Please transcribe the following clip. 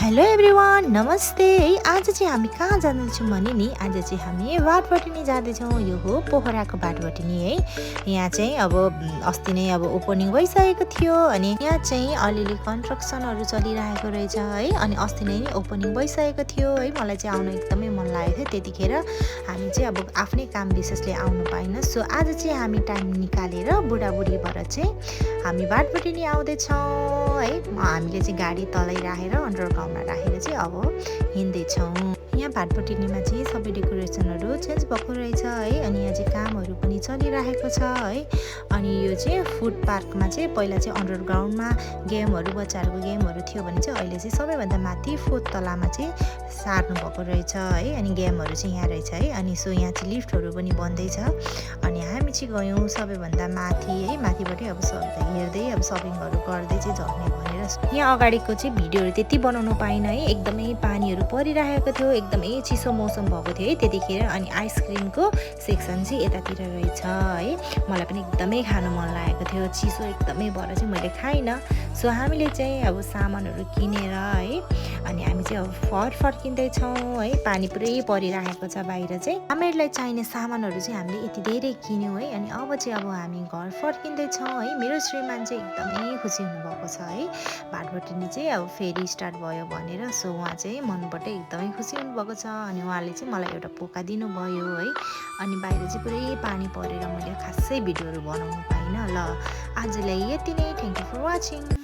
Hello everyone नमस्ते है। आज चाहिँ हामी कहाँ जाँदैछौँ भने नि आज चाहिँ हामी बाटोपट्टि नै जाँदैछौँ। यो हो पोखराको बाटोपट्टि नि है। यहाँ चाहिँ अब अस्ति नै अब ओपनिङ भइसकेको थियो अनि यहाँ चाहिँ अलिअलि कन्स्ट्रक्सनहरू चलिरहेको रहेछ है। अनि अस्ति नै ओपनिङ भइसकेको थियो है। मलाई चाहिँ आउन एकदमै मन लागेको थियो। त्यतिखेर हामी चाहिँ अब आफ्नै काम विशेषले आउनु पाएन। सो आज चाहिँ हामी टाइम निकालेर बुढाबुढी भएर चाहिँ हामी बाटोपट्टि नै आउँदैछौँ है। हामीले चाहिँ गाडी तलै राखेर अन्डरग्राउन्डमा राखेर चाहिँ अब हिँड्दैछौँ। यहाँ भाटपट्टिनीमा चाहिँ सबै डेकोरेसनहरू चेन्ज भएको रहेछ है। अनि यहाँ चाहिँ कामहरू पनि चलिरहेको छ है। अनि यो चाहिँ फुड पार्कमा चाहिँ पहिला चाहिँ अन्डरग्राउन्डमा गेमहरू बच्चाहरूको गेमहरू थियो भने चाहिँ अहिले चाहिँ सबैभन्दा माथि फोर्थ तलामा चाहिँ सार्नु भएको रहेछ है। अनि गेमहरू चाहिँ यहाँ रहेछ है। अनि सो यहाँ चाहिँ लिफ्टहरू पनि बन्दैछ। अनि हामी चाहिँ गयौँ सबैभन्दा माथि है। माथिबाटै अब हेर्दै अब सपिङहरू गर्दै चाहिँ झर्ने भनेर। यहाँ अगाडिको चाहिँ भिडियोहरू त्यति बनाउनु पाइनँ है। एकदमै पानीहरू परिरहेको थियो, एकदमै चिसो मौसम भएको थियो है त्यतिखेर। अनि आइसक्रिमको सेक्सन चाहिँ यतातिर रहेछ है। मलाई पनि एकदमै खानु मन लागेको थियो, चिसो एकदमै भएर चाहिँ मैले खाइनँ। सो हामीले चाहिँ अब सामानहरू किनेर है अनि हामी चाहिँ अब फर्किँदैछौँ है। पानी पुरै परिरहेको छ बाहिर चाहिँ। हामीहरूलाई चाहिने सामानहरू चाहिँ हामीले यति धेरै किन्यौँ है। अनि अब चाहिँ अब हामी घर फर्किँदैछौँ है। मेरो श्रीमान चाहिँ एकदमै खुसी हुनुभएको छ है। भाटबटिनी चाहिँ अब फेरि स्टार्ट भयो भनेर। सो उहाँ चाहिँ मनबाटै एकदमै खुसी हुनुभएको छ। अनि उहाँले चाहिँ मलाई एउटा पोका दिनुभयो है। अनि बाहिर चाहिँ पुरै पानी परेर मैले खासै भिडियोहरू बनाउनु पाइनँ। ल आजलाई यति नै। Thank you for watching.